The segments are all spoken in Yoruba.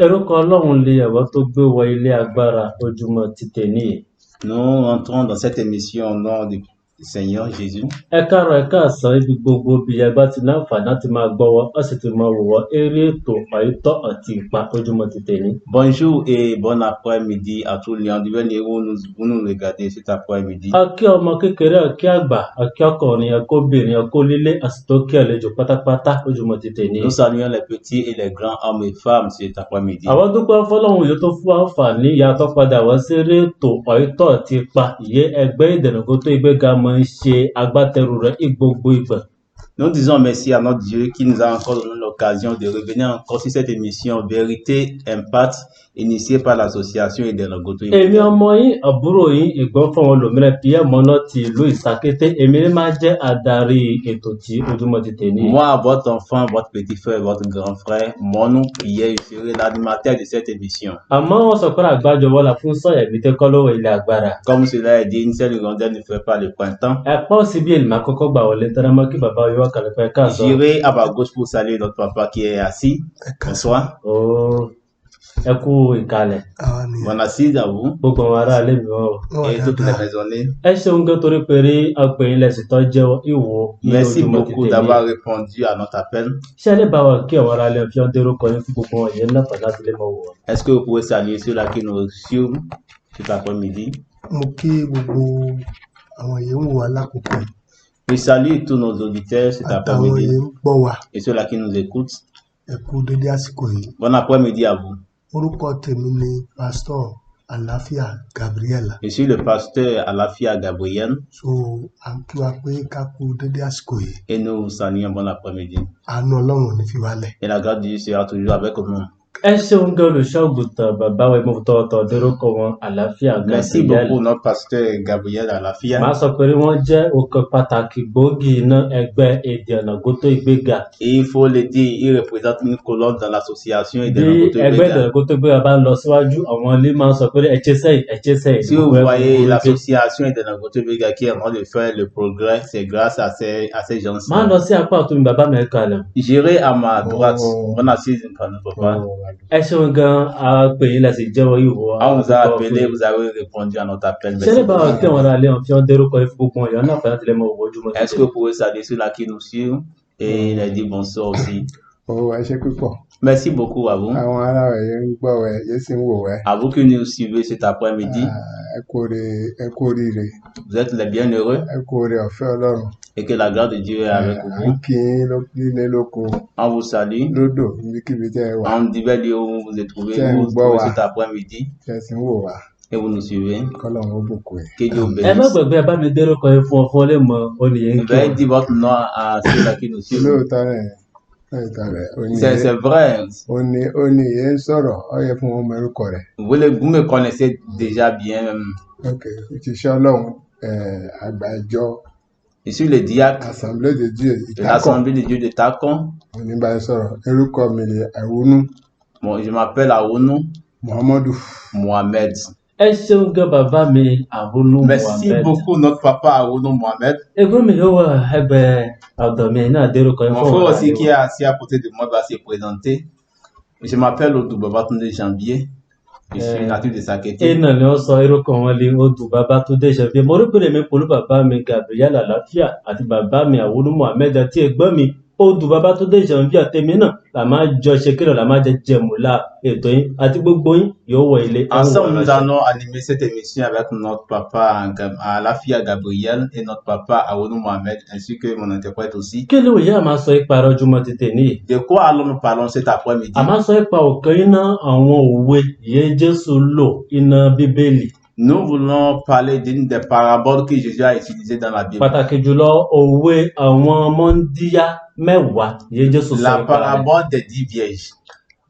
Orúkọ Ọlọ́run lè ẹ̀wọ́ tó gbé wọ ilé agbára ojúmọ́ ti tèní yìí. Nous entrons dans cette émission au nom du Seigneur Jésus. Ẹ káàárọ̀, ẹ káàsán, ibi gbogbo bí ẹ bá ti láǹfààní láti máa gbọ́ wa, ó sì ti máa wò wá eré ètò Òótọ́ àti Ipa ojúmọ́ ti tèní. Bonjour et bon après-midi à tous les individus où vous nous regardez cet après-midi. A kí ọmọ kékeré, a kí àgbà, a kí ọkùnrin, a kí obìnrin, a kí onílé, a sì tó kí àlejò pátápátá ojúmọ́ ti tèní. Nous saluons les petits et les grands, hommes et femmes, cet après-midi. Àwọn dúpẹ́ fọlọ́run yìí tó fún àǹfààní ìyá tó padà wá sí eré ètò Òótọ́ àti Ipa ìyẹ́ ẹgbẹ́ Ìdẹ̀nàgó tó Ìgbéga máa ń ṣe agbátẹrù rẹ̀ ní gbogbo ìgbà. Nous disons merci à notre Dieu qui nous a encore donné l'occasion de revenir encore sur cette émission Vérité Impact, initiée par l'association Edenagoto. Èmi ọmọ yín, àbúrò yín, ẹ̀gbọ́n fún àwọn olòmíràn, Pierre Mọ́nà ti ìlú Ìsàkété, èmi ní máa jẹ́ adarí ètò tí ojúmọ́ ti tèní. Moi, votre enfant, votre petit frère, votre grand frère, Monou Pierre, je serai l'animateur de cette émission. Àmọ́ wọ́n sọ pé àgbájọwọ́ la fún sọ̀yà mi tẹ́kọ́ lọ́wọ́ ilé agbára. Comme cela est dit, une seule rondelle ne fait pas le printemps. Ẹ̀pọ́ òsì bí èlùmọ́ àkọ́kọ́ gbà wọlé tẹ́lẹ̀ kí bàbá yóò wá kàlẹ́ pẹ́ káàsán. J'irai à ma gauche pour saluer notre papa qui est assis. Bonsoir. Ó ẹ kú ìkàlẹ̀. Àwa nìyẹn. Bonne assise à vous Gbogbo àwọn aráalé mi wọn o. Wọ́n wà et toutes les dáadáa. Maisonnées. Ẹ ṣeun gan torí pé rí apẹ̀yìn lẹ́sìn tó jẹ́ ìwò ní Merci ojúmọ́ ti beaucoup tèmi. D'avoir répondu à notre appel. Ṣé ẹ lè bá wa kí àwọn aráalé fi ọ́n dérúkọ yín fún gbogbo wọn yẹn láǹfààní láti lè mọ̀ wò wọ́n? Est-ce que vous pouvez saluer ceux-là qui nous suivent cet après-midi? Mo kí gbogbo àwọn yìí ń wò wá lákòókò yìí Je salue tous nos auditeurs cet àtàwọn après-midi yìí ń gbọ́ wa. Et ceux-là qui nous écoutent. Ẹ kú dédé àsìkò yìí. Bon après-midi à vous. Orúkọ tèmi ni Pásítọ̀ Àlàáfíà Gabriel. Je suis le pasteur Alafia Gabriel So à ń kí wa pé ká kú dédé àsìkò yìí. Et nous vous saluons. Bon après-midi. Àánú Ọlọ́run ò ní fi wá lẹ̀. Et la grâce de Dieu sera toujours avec nous. Ẹ ṣeun gan olùṣọ́àgùtàn bàbá wa mo tọ̀wọ̀tọ̀wọ̀ dárúkọ wọn, Àlàáfíà Merci Gabriel. Beaucoup, notre pasteur Gabriel Alafia. Màá sọ pé wọ́n jẹ́ ọ̀kan pàtàkì gbòógì iná ẹgbẹ́ Èdè Ọ̀nàgótó Ìgbéga. Et il faut le dire, il représente une colonne dans l'association Bí Èdè Ọ̀nàgótó ẹgbẹ́ Èdè Ìgbéga. Ọ̀nàgótó Ìgbéga bá ń lọ síwájú, àwọn ilé máa ń sọ pé ẹ ṣe sẹ́yìn, ẹ ṣe sẹ́yìn. Si vous Gbogbo ẹ voyez gbogbo l'association Èdè Ọ̀nàgótó Ìgbéga qui est en train de faire le progrès, c'est grâce à ces gens-ci. Máa lọ sí apá ọ̀tún mi, bàbá mi kalẹ̀. J'irai à ma droite. Oh. Bonne assise, papa. Ẹ ṣeun gan, a pè yín láti jẹ́wọ́ ìwọ. On vous a appelé, vous avez répondu à notre appel. Ṣé Merci lè bá wa beaucoup. kí àwọn ará ilé wọn fi ọ́n dérúkọ yín fún gbogbo wọn yẹn náà fẹ́ láti lè mọ òwò ojúmọ́ Est-ce que vous pouvez saluer ceux-là qui nous suivent et leur dire bonsoir aussi? Ó ẹ ṣé púpọ̀. Merci beaucoup à vous. Àwọn ará rẹ̀ yẹn ń gbọ́ ẹ yẹn sì ń wò ẹ. À vous qui nous suivez cet après-midi, Ẹ kú orí, ẹ kú oríire. Vous êtes les bienheureux Ẹ kú oore ọ̀fẹ́ Ọlọ́run. Et que la grâce de Dieu est avec À ń vous. Kí yín nílé lóko On vous salue. Lódò níbikíbi tẹ́ ẹ wà En divers lieux où vous vous trouvez, Tiens, vous vous bon, trouvez ouais. cet après-midi tẹ́ ẹ sì ń wò wá. Et vous nous suivez. Kọ́lọ́run ó bùkún ẹ. Que Dieu vous Ẹ má bénisse. gbàgbé ẹ bá mi dérúkọ yín fún ọ fún ọ lè mọ oníyẹn kí Veuillez wọn. Dire votre nom à ceux-là qui nous suivent. Lóòótọ́ rẹ̀, lóòótọ́ rẹ̀ ó ní C'est vrai. Ó ní ìyẹn ń sọ̀rọ̀, ó yẹ fún wọn mọ orúkọ rẹ̀. Vous me connaissez déjà bien même. Ok, òjíṣẹ́ Ọlọ́run ẹ̀, àgbà ìjọ Je suis le diacre Assemblée de Dieu de Ìtakọ̀ l'Assemblée de Dieu de Takon. Òní bá sọ̀rọ̀, orúkọ mi ni Àwọnú Bon, je m'appelle Aounou Muhammadu. Mohamed. Ẹ ṣeun gan bàbá mi Àwọnú Merci Mohammed. Beaucoup, notre papa Aounou Mohamed. Ẹ̀gbọ́n mi yóò wà ẹgbẹ́ ọ̀dọ̀ mi náà dérúkọ yín Mon fún frère àwọn aussi ará qui ilé est wọn. Assis à côté de moi va se présenter. Je m'appelle Odou Babatunde Janvier. Je suis natif de Sakété. Iná ni wọ́n sọ orúkọ wọn lé Odù Babatunde Janvier. Mo rí pé èmi pẹ̀lú bàbá mi Gabriel Àlàáfíà àti bàbá mi Àwọnú Mohammed àti ẹ̀gbọ́n mi Odù Babatunde Janvier àtẹ̀mí náà là máa jọ ṣe kí là máa jẹ jẹmúlá ètò yín àti gbogbo yín yóò wọ ilé. Ensemble, nous allons animer cette émission avec notre papa Alafia Gabriel et notre papa Aounou Mohamed, ainsi que mon interprète aussi. Kí ló yẹ a máa sọ ipa rọjúmọ́ tètè níyì? De quoi allons-nous parler cet après-midi? A máa sọ ipa ọ̀kan iná àwọn òwe yẹn Jésù lò iná Bíbélì. Nous voulons parler d'une des paraboles que Jésus a utilisées dans la Bible. Pàtàkì jùlọ òwe àwọn mọ́ndíá 10 yẹn Jésù sọ La nípa rẹ̀. Parabole des 10 vierges.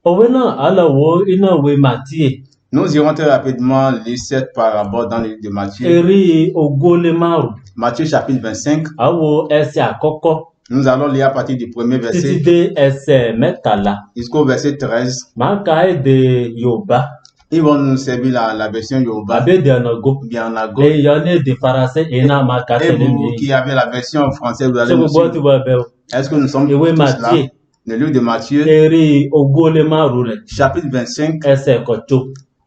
Òwe náà á lọ wo iná ìwé Màtíè. Nous irons très rapidement lire cette parabole dans le livre de Matthieu. Eré 25. Matthieu chapitre 25. À wo ẹsẹ̀ àkọ́kọ́ Nous allons lire à partir du premier títí verset dé ẹsẹ̀ 13. Jusqu'au verset 13. Màá ka èdè Yorùbá Ils vont nous servir la version Yoruba, àbí èdè Ọ̀nàgó. Bien en ago. Èèyàn ní èdè Faransé, èyí náà máa kà Et tẹ̀lé vous mi. Qui avez la version française, vous Ṣé allez nous gbogbo suivre. ti wọ ẹbẹ o? Est-ce que nous sommes Ìwé tous là? Màtíè. Le livre de Matthieu, Orí 25 rẹ̀ chapitre 25, ẹsẹ̀ kọ̀tso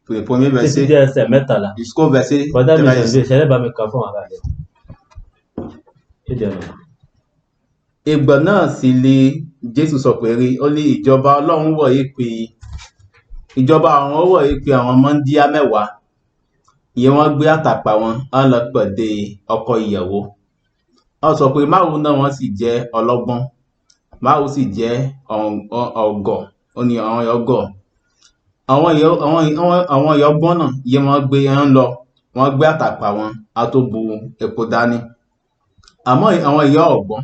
pour le premier títí verset dé ẹsẹ̀ 13. jusqu'au verset Bọ̀dá mi 13. Janvier, ṣẹlẹ̀ bá mi kà fún ara rẹ̀. Èdè ọ̀nà. Ìgbà náà sì ni Jésù sọ pé rí, ó ní ìjọba Ọlọ́run wọ̀nyí pé ìjọba àwọn wọ̀nyí pé àwọn mọ́ńdíá 10 ìyẹn wọ́n gbé àtàpà wọn á lọ pàdé ọkọ ìyàwó. Wọ́n sọ pé márùn náà wọ́n sì jẹ́ ọlọ́gbọ́n, márùn sì jẹ́ ọ̀gọ̀, ó ní àwọn ọgọ̀. Àwọn ìyọgbọ́n náà ìyẹn wọ́n gbé ń lọ, wọ́n gbé àtàpà wọn á tó bu epo dání. Àmọ́ àwọn ìyá ọ̀gbọ́n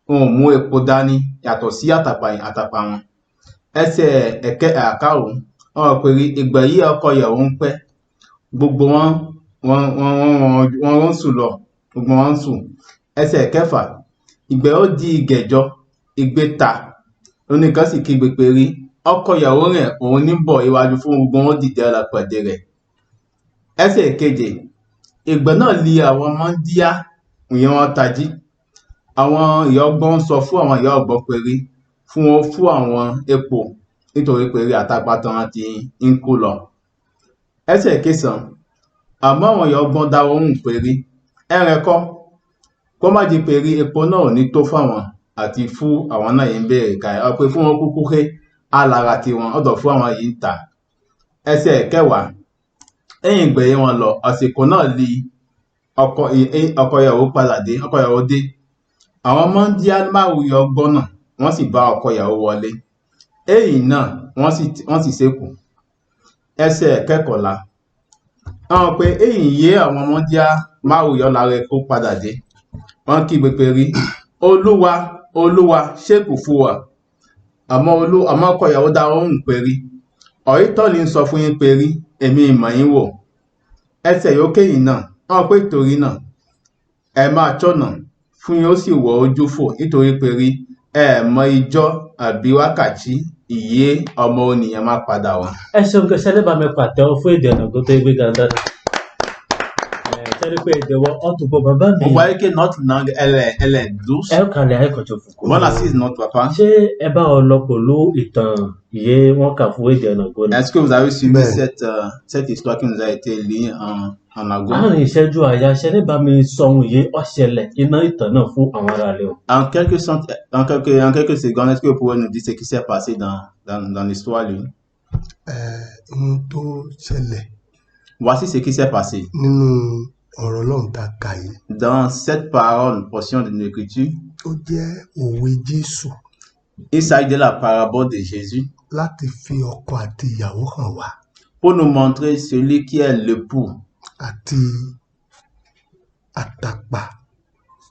wọn ò mú epo dání yàtọ̀ sí àtàpà wọn. Ẹsẹ̀ ẹ̀kẹ́ àkàrùn wọn rò pé ìgbà yìí ọkọ ìyàwó ń pẹ́, gbogbo wọn wọ́n ń sùn lọ, gbogbo wọn ń sùn. Ẹsẹ̀ kẹfà, ìgbà ó di ìgẹ̀jọ, ìgbé ta, oníkan sì kígbe pé rí ọkọ ìyàwó rẹ̀ òun ní bọ̀ iwájú fún gbogbo wọn dìde lọ pàdé rẹ̀. Ẹsẹ̀ keje, ìgbà náà li àwọn mọ́ńdíá ìyẹn wọn tají. Àwọn ìyá ọgbọ́n sọ fún àwọn ìyá ọgbọ́n pé rí fún wọn fún àwọn epo nítorí pé rí àtàpà tán ti ń kú lọ. Ẹsẹ̀ kẹsàn-án, àmọ́ àwọn ìyá ọgbọ́n dá ohùn pé rí ẹrẹ̀ kọ́ kó má di pé rí epo náà ò ní tó fáwọn àti fún àwọn náà yìí ń béèrè ká ẹ pé fún wọn kúkú hé alára tiwọn ọ̀dọ̀ fún àwọn yìí ń tà. Ẹsẹ̀ kẹwàá, ẹ̀yìn ìgbẹ̀yìn wọn lọ àsìkò náà li ọkọ ìyàwó padà dé, ọkọ ìyàwó dé. Àwọn mọ́ńdíá márùn yọ ọgbọ́n náà wọ́n sì bá ọkọ ìyàwó wọlé. Èyí náà wọ́n sì ṣekú. Ẹsẹ̀ kẹkànlá, àwọn pé èyí yé àwọn mọ́ńdíá márùn yọ lára epo padà dé. Wọ́n kígbe pé rí Olúwa, Olúwa, ṣekú fún wa. Àmọ́ àmọ́ ọkọ ìyàwó dá ohùn pé rí ọ̀rítọ́ ni ń sọ fún yín pé rí èmi ìmọ̀ yín wò. Ẹsẹ̀ yóò kéyìn náà, wọ́n pé torí náà ẹ máa ṣọ́nà fún yín ó sì wọ ojú fò nítorí pé rí ẹ mọ ijọ́ àbí wákàtí ìyé ọmọ ènìyàn máa padà wá. Ẹ ṣeun kí ṣẹlẹ̀ bá mi pàtẹ́wọ́ fún èdè ọ̀nà tó tó gbé gandan. Ṣẹlẹ̀ pé èdè wọn ọ̀tún bọ̀ bàbá mi. Vous voyez que notre langue, elle est douce. Ẹ kàlẹ̀ ayẹ́kọ̀jọ fòkó. Voilà, c'est notre papa. Ṣé ẹ bá ọ lọ pẹ̀lú ìtàn ìyé wọn kà fún èdè ọ̀nà gbọ́nà? Est-ce que vous avez suivi Ben. cette histoire qui nous a été lue en argot? Láàrin ìṣẹ́jú àyà ṣẹlẹ̀ bá mi sọ ohun yìí ọ̀ṣẹlẹ̀ iná ìtàn náà fún àwọn ará ilé o. En quelques secondes, est-ce que vous pouvez nous dire ce qui s'est passé dans l'histoire, lui? Ohun tó ṣẹlẹ̀ Voici ce qui s'est passé. nínú ọ̀rọ̀ Ọlọ́run tá a kà yìí, Dans cette parole, portion de l'écriture, ó jẹ́ òwe Jésù il s'agit de la parabole de Jésus láti fi ọkọ àti ìyàwó hàn wá pour nous montrer celui qui est l'époux àti àtàpà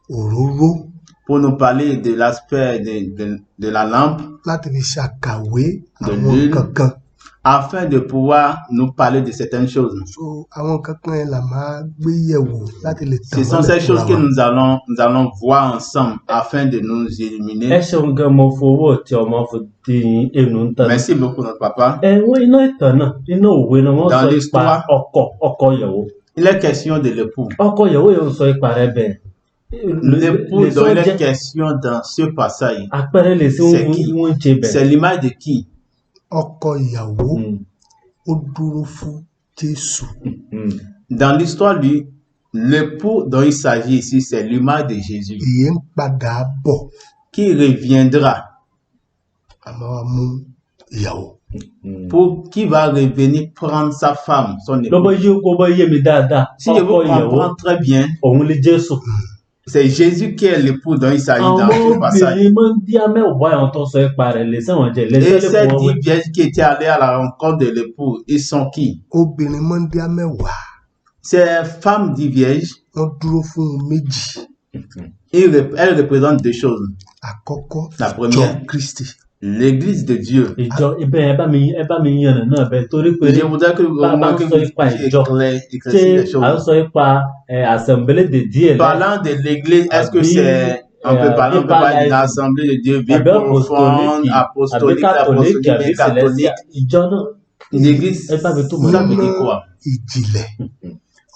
òróró pour nous parler de l'aspect de la lampe, láti fi ṣàkàwé De àwọn l'huile. nǹkan kan. afin de pouvoir nous parler de certaines choses. So àwọn nǹkan kan yẹn là máa gbé yẹ̀wò láti lè tàn Ce sont mọ́lẹ̀ ces choses fúnra que wa. nous allons voir ensemble afin de nous illuminer. Ẹ ṣeun gan mo fowó tí ọmọ fò di ẹnu ń tàn. Merci beaucoup, notre papa. Ẹ wọ́n iná ìtàn náà iná òwe náà wọ́n Dans sọ ipa l'histoire, ọkọ ìyàwó. il est question de l'époux. Ọkọ ìyàwó yẹn ń sọ ipa rẹ̀ bẹ́ẹ̀. L'époux Lè dont sọ il est jẹ́ question dans ce passage, àpẹẹrẹ lè sí c'est qui? wọ́n ń ṣe bẹ̀. C'est l'image de qui? Ọkọ ìyàwó ó dúró fún Jésù. Dans l'histoire, lui, l'époux dont il s'agit ici, c'est l'image de Jésus Èyí ń padà bọ̀ qui reviendra, àmọ́ wa mú ìyàwó. pour qui va revenir prendre sa femme, son Ló bá épouse. yé kó bá yé mi dáadáa. Si je Ọkọ vous ìyàwó comprends très bien, òun lè Jésù. c'est Jésus qui est l'époux dont il s'agit dans Àwọn ce passage. obìnrin máa ń dí amẹ́wàá àwọn tó sọ ipa rẹ̀ lè sẹ́wọ̀n jẹ Et lẹ́sẹ̀ lè ces fún wọn wé. 10 vierges qui étaient allées à la rencontre de l'époux, ils sont qui? Obìnrin mọ́ndíá 10 Ces femmes 10 vierges, wọ́n dúró fún ohun méjì. elles représentent deux choses. Àkọ́kọ́ La ìjọ première, Kristi. l'église de Dieu. Ìjọ ibẹ̀ ẹ bá mi yànnà náà bẹ́ẹ̀ torí pé Je voudrais que, bá au bá moins ń que sọ vous ipa puissiez ìjọ éclaircir ṣé les à ń choses. sọ ipa assemblée de Dieu lẹ́ Parlant de l'église, est-ce que àbí c'est, on peut parler, on peut Deeper parler d'une Life assemblée de Dieu, vie àbí profonde, apostolique àbí apostolique, catholique apostolique, àbí bien celestial catholique. ìjọ náà L'église, ẹ bá mi túmọ̀ ça veut Nínú dire quoi? ìjìnlẹ̀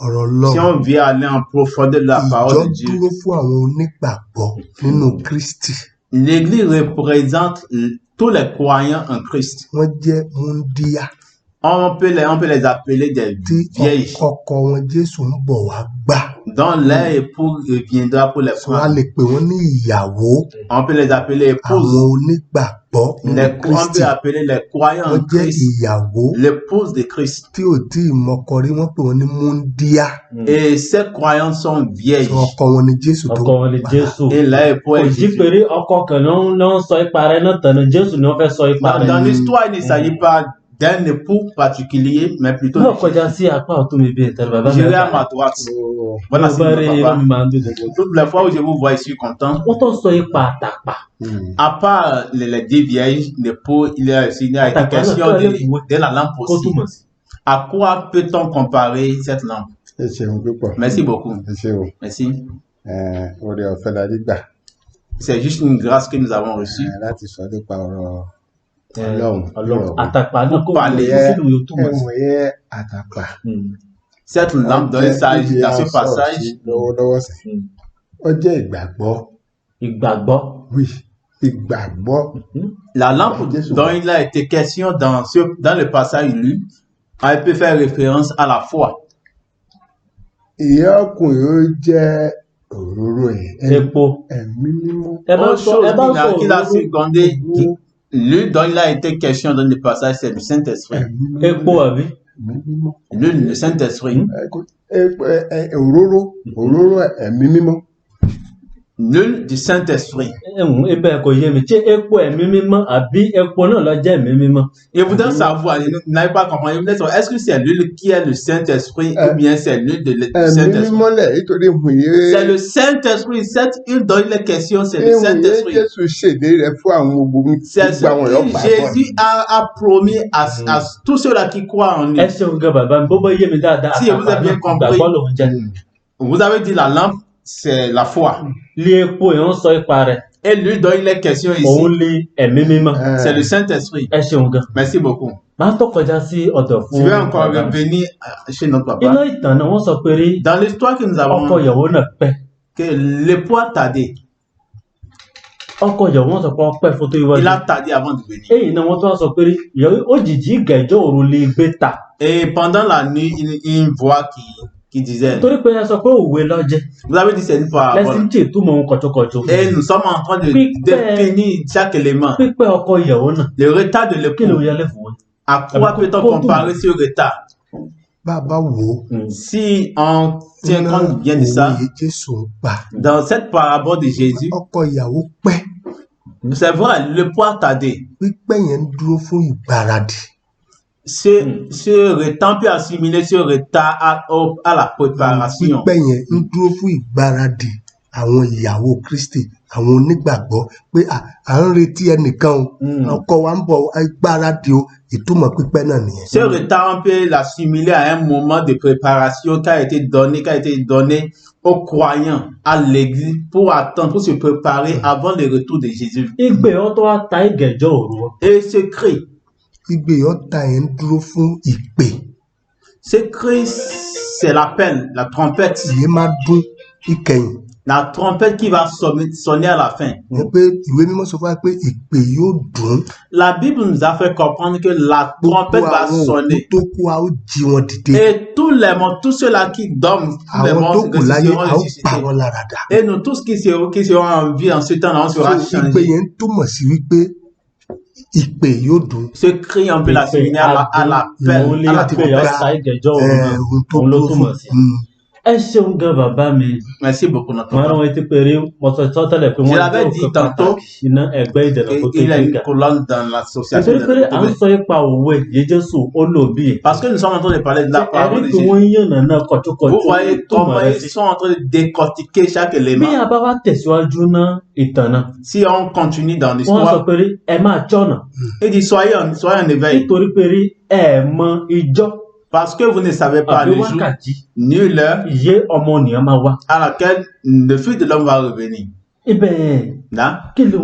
ọ̀rọ̀ Si Ọlọ́run, on vient aller en profondeur de la ìjọ parole de Dieu, dúró fún àwọn onígbàgbọ́ nínú Kristi. l'église représente Tous les croyants en Christ, Wọ́n jẹ́ wúńdíá on peut les appeler des tí vierges ọkọ wọn Jésù ń bọ̀ wá gbà. Dont leur époux viendra pour les So a prendre. lè pè wọ́n ní ìyàwó On peut les appeler épouses. àwọn onígbàgbọ́ nínú On Kristi. peut appeler les croyants Wọ́n en jẹ́ Christ, ìyàwó l'épouse de Christ. tí ò tí ì mọkọ rí, wọ́n pè wọ́n ní wúńdíá. Et ces croyants sont vierges. So ọkọ wọn ni Jésù tó Ọkọ wọn ni padà. Jésù. Et leur époux Kò est jí Jésus. péré ọkọ kan ló ń sọ ipa rẹ̀ náà tẹnu Jésù ni wọ́n fẹ́ sọ ipa Dans, rẹ̀. dans l'histoire, il ne s'agit pas d'un époux particulier, mais plutôt Náà de kọjá sí apá ọ̀tún mi bí ìtẹ́lẹ̀ bàbá mi. J'irai à ma droite. Oh, Voilà, Mo c'est bá rí mon inú papa. mi máa ń dùn gbogbo. Toutes les fois où je vous vois, je suis content. Wọ́n tó sọ ipa àtàpà. À part les 10 vierges, l'époux, il y a aussi il y a été Àtàpà náà question kí ló lè fún de la lampe kó aussi. túmọ̀ sí. À quoi peut-on comparer cette lampe? Ẹ ṣeun púpọ̀. Merci beaucoup. Ẹ ṣeun. Merci. Oore ọ̀fẹ́ la rí gbà C'est juste une grâce que nous avons reçue. Láti sọ nípa ọ̀rọ̀ Ọlọ́run. Ọlọ́run àtàpà náà kó Palẹ̀. kí ló yóò túmọ̀ sí. Ẹ̀wọ̀n yẹ àtàpà. Cette lampe dont il s'agit dans ce passage, lọ́wọ́lọ́wọ́ sí. Ó jẹ́ ìgbàgbọ́. Ìgbàgbọ́. Oui, ìgbàgbọ́. La lampe Jésus. Dont il a été question dans le passage lu, elle peut faire référence à la foi. Ìyá ọkùnrin ó jẹ́ òróró ẹ̀. Epo. Ẹ̀mí mímọ́. Ẹ bá ń Autre sọ chose ẹ bá ń qu'il sọ a, qu'il a òróró. secondé, l'huile dont il a été question dans le passage, c'est le Saint-Esprit. Ẹ̀mí mímọ́. Epo àbí. Ẹ̀mí mímọ́. L'huile, le Saint-Esprit. Òróró òróró ẹ̀mí mímọ́. L'huile du Saint-Esprit. Ẹ̀hún ibẹ̀ kò yé mi ṣé epo ẹ̀mí mímọ́ àbí epo náà ló jẹ́ ẹ̀mí mímọ́. Je voudrais savoir, je n'arrive pas à comprendre. Je voudrais savoir, est-ce que c'est l'huile qui est le Saint-Esprit ou bien c'est l'huile du Ẹ̀mí Saint-Esprit? mímọ́ lẹ̀ nítorí ìhùn yé. C'est le Saint-Esprit. Cette huile dont il est question, c'est le Ìhùn yé Saint-Esprit. Jésù ṣèlérí rẹ̀ fún àwọn gbogbo C'est ce gbogbo àwọn que ọ̀yọ́ gbàgbọ́. Jésus a promis à tous ceux-là qui croient en lui. Ẹ ṣeun gan bàbá mi bó bá yé mi dáadáa Si vous àtàpà avez bien náà compris. ìgbàgbọ́ lòún jẹ́. Vous avez dit la lampe, c'est la foi. Lé epo yẹn ń sọ ipa rẹ̀ Et l'huile dont il est question ici, òun lé ẹ̀mí mímọ́. C'est le Saint-Esprit. Ẹ ṣeun gan. Merci beaucoup. Máa tó kọjá sí ọ̀dọ̀ fún Je vais encore bàbá mi. revenir chez notre Iná papa. ìtàn náà wọ́n sọ pé rí Dans l'histoire que nous ọkọ avons, ìyàwó náà pẹ́. Que l'époux a tardé. Ọkọ ìyàwó wọ́n sọ pé ó pẹ́ fún tó Il iwájú. A tardé avant de venir. Èyí náà wọ́n tó wá sọ pé rí ìyàwó òjijì ìgẹ̀jọ́ òru lè gbé ta. Et pendant la nuit, une voix qui disait, Torí pé ẹ sọ pé òwe ló jẹ́. Vous avez dit c'est une parabole. Lẹ́sìn tí ìtumọ̀ ohun kọ̀jọkọ̀jọ. Et nous sommes en train de définir chaque élément. Pípẹ́ ọkọ ìyàwó náà Le retard de kí ló l'époux. yẹ lẹ́fọ̀ọ́ wọn. À quoi peut-on comparer ce retard? Bá a bá wò ó, Si on tient iná compte bien de òwe ça, yìí Jésù ń pa. Dans cette parabole de Jésus, Ọkọ ìyàwó pẹ́. C'est vrai, l'époux a tardé. Pípẹ́ yẹn ń dúró fún ìgbáradì. Ce retard peut assimiler ce retard à la préparation. Pípẹ́ yẹn ń dúró fún ìgbáradì àwọn ìyàwó Kristi, àwọn onígbàgbọ́ pé à ń retí ẹnìkan o, ọkọ wa ń bọ̀, ìgbáradì o, ìtumọ̀ pípẹ́ náà nìyẹn. Ce retard, on peut l'assimiler à un moment de préparation qui a été donné aux croyants, à l'église, pour attendre, pour se préparer avant le retour de Jésus. Igbe ọtọ wa ta ìgẹ̀jọ́ òru wọn. Et ce cri, Igbe ọ̀tá yẹn ń dúró fún ìpè. Ce cri, c'est l'appel, la trompette. Ìyẹn máa dún ìkẹyìn. La trompette qui va sonner à la fin. Ní pé ìwé mímọ́ sọ fún wa pé ìpè yóò dún. La Bible nous a fait comprendre que la Gbogbo trompette va àwọn òkú sonner. tó kú a ó jí wọn dìde. Et tous les morts, tous ceux-là qui dorment, tous les Àwọn morts tó kù láyé ressusciteront a ó pa ressuscités. wọn lára dà. Et nous tous qui serons en vie en ce temps-là, on sera So ìpè changés. Yẹn ń túmọ̀ sí wípé ìpè yóò dún. Ce cri, on peut l'assimiler à l'appel, Òun lé à la láti ìpè trompette. ọ̀tá ìgẹ̀jọ́ òru náà Ohun tó òun ló dúró fún. túmọ̀ sí. Ẹ ṣeun gan bàbá mi. Merci beaucoup, notre Wọn papa. rán wọn etí pé rí mo sọ sọ tẹ́lẹ̀ pé Je wọ́n l'avais jẹ́ dit òkè tantôt pàtàkì iná ẹgbẹ́ ìdènà que tó il a tó une gíga. colonne dans l'association Nítorí des pé à ń Toubé. Sọ ipa òwe yìí Jésù ó lò bí. Parce que nous sommes en train de parler de la Ẹ̀rí parole de pé Jésus. wọ́n ń yànnà náà kọ̀túkọ̀tú Vous voyez túmọ̀ comment rẹ̀ ils sí. Sont en train de décortiquer chaque Bí élément. A bá wá tẹ̀síwájú ná ìtàn náà, Si on continue dans wọ́n sọ l'histoire, pé rí ẹ máa chọ̀nà il dit soyez en éveil. Nítorí pé rí ẹ mọ ijọ́ Parce que vous ne savez pas àbí le jour wákàtí ni l'heure iye ọmọnìyàn máa wá. À laquelle le Fils de l'homme va revenir. Ibẹ̀ Là, kí ló